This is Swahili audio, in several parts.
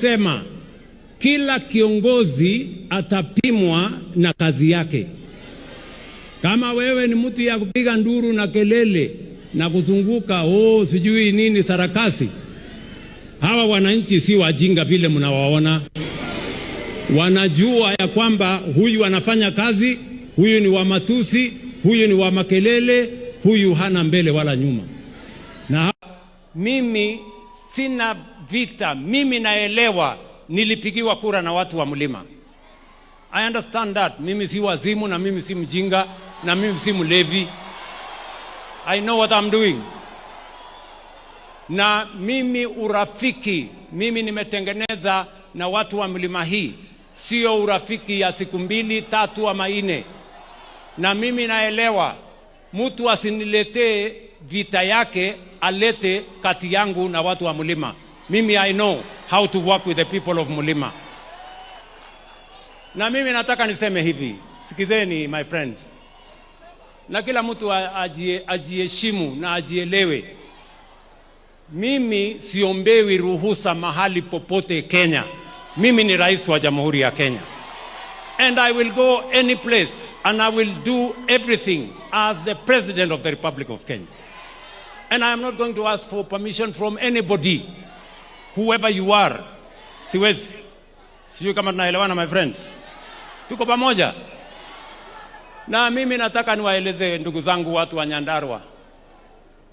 Sema kila kiongozi atapimwa na kazi yake. Kama wewe ni mtu ya kupiga nduru na kelele na kuzunguka, oh, sijui nini sarakasi, hawa wananchi si wajinga vile mnawaona. Wanajua ya kwamba huyu anafanya kazi, huyu ni wa matusi, huyu ni wa makelele, huyu hana mbele wala nyuma. Na mimi sina vita, mimi naelewa nilipigiwa kura na watu wa mlima. I understand that. Mimi si wazimu na mimi si mjinga na mimi si mlevi. I know what I'm doing. Na mimi urafiki, mimi nimetengeneza na watu wa mlima hii, sio urafiki ya siku mbili tatu ama nne. Na mimi naelewa mtu asiniletee vita yake, alete kati yangu na watu wa mlima. Mimi I know how to work with the people of mlima. Na mimi nataka niseme hivi, sikizeni my friends, na kila mtu ajiheshimu na ajielewe. Mimi siombewi ruhusa mahali popote Kenya. Mimi ni rais wa Jamhuri ya Kenya. And I will go any place and I will do everything as the President of the Republic of Kenya. And I am not going to ask for permission from anybody, whoever you are. Siwezi. Sijui kama tunaelewana my friends. Tuko pamoja? Na mimi nataka niwaeleze ndugu zangu watu wa Nyandarua,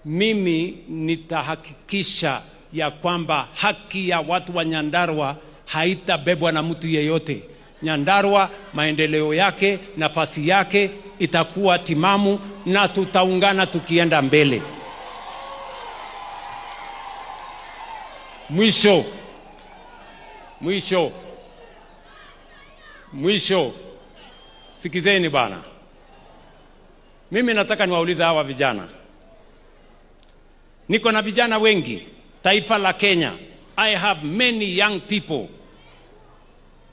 mimi nitahakikisha ya kwamba haki ya watu wa Nyandarua haitabebwa na mtu yeyote. Nyandarua maendeleo yake, nafasi yake itakuwa timamu na tutaungana tukienda mbele. Mwisho, mwisho, mwisho, sikizeni bana. Mimi nataka niwaulize hawa vijana. Niko na vijana wengi taifa la Kenya. I have many young people,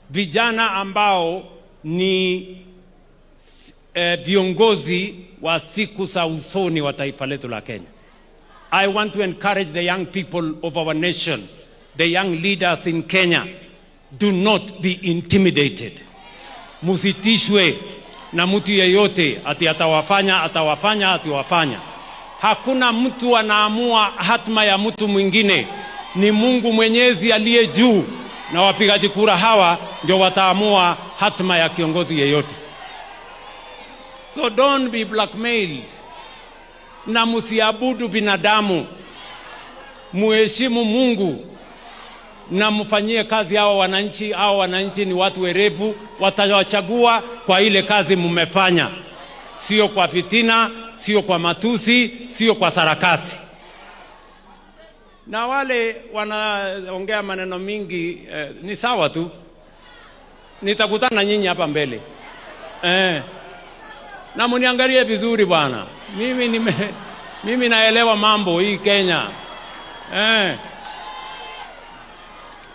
vijana ambao ni viongozi wa siku za usoni wa taifa letu la Kenya. I want to encourage the young people of our nation, the young leaders in Kenya, do not be intimidated. Musitishwe na mtu yeyote ati atawafanya atawafanya atiwafanya. Hakuna mtu anaamua hatma ya mtu mwingine, ni Mungu Mwenyezi aliye juu, na wapigaji kura hawa ndio wataamua hatma ya kiongozi yeyote. So don't be blackmailed, na msiabudu binadamu, muheshimu Mungu na mfanyie kazi hawa wananchi. Hawa wananchi ni watu werevu, watawachagua kwa ile kazi mmefanya, sio kwa fitina, sio kwa matusi, sio kwa sarakasi. Na wale wanaongea maneno mingi ni sawa tu, nitakutana na nyinyi hapa mbele na muniangalie vizuri bwana. Mimi naelewa mambo hii Kenya.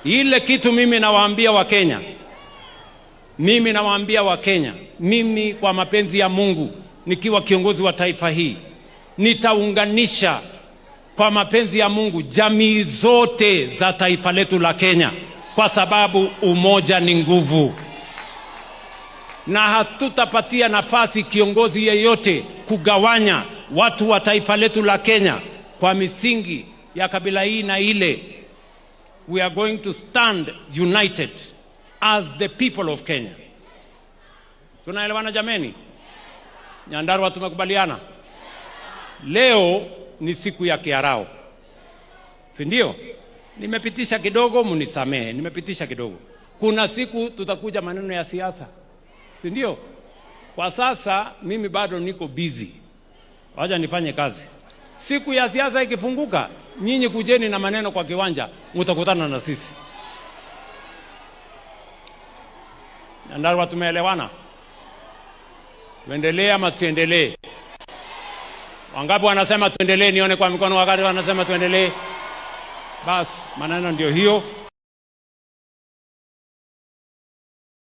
Ile kitu mimi nawaambia Wakenya, mimi nawaambia Wakenya, mimi kwa mapenzi ya Mungu nikiwa kiongozi wa taifa hii nitaunganisha kwa mapenzi ya Mungu jamii zote za taifa letu la Kenya, kwa sababu umoja ni nguvu, na hatutapatia nafasi kiongozi yeyote kugawanya watu wa taifa letu la Kenya kwa misingi ya kabila hii na ile. We are going to stand united as the people of Kenya. Tunaelewana jameni? Nyandarua tumekubaliana. Leo ni siku ya Kiarao, si ndio? Nimepitisha kidogo, munisamehe, nimepitisha kidogo. Kuna siku tutakuja maneno ya siasa, si ndio? Kwa sasa mimi bado niko busy, wacha nifanye kazi. Siku ya siasa ikifunguka, nyinyi kujeni na maneno kwa kiwanja, mtakutana na sisi. Nyandarua tumeelewana? Tuendelee ama tuendelee? Wangapi wanasema tuendelee? Nione kwa mikono wakati wanasema tuendelee. Basi maneno ndio hiyo.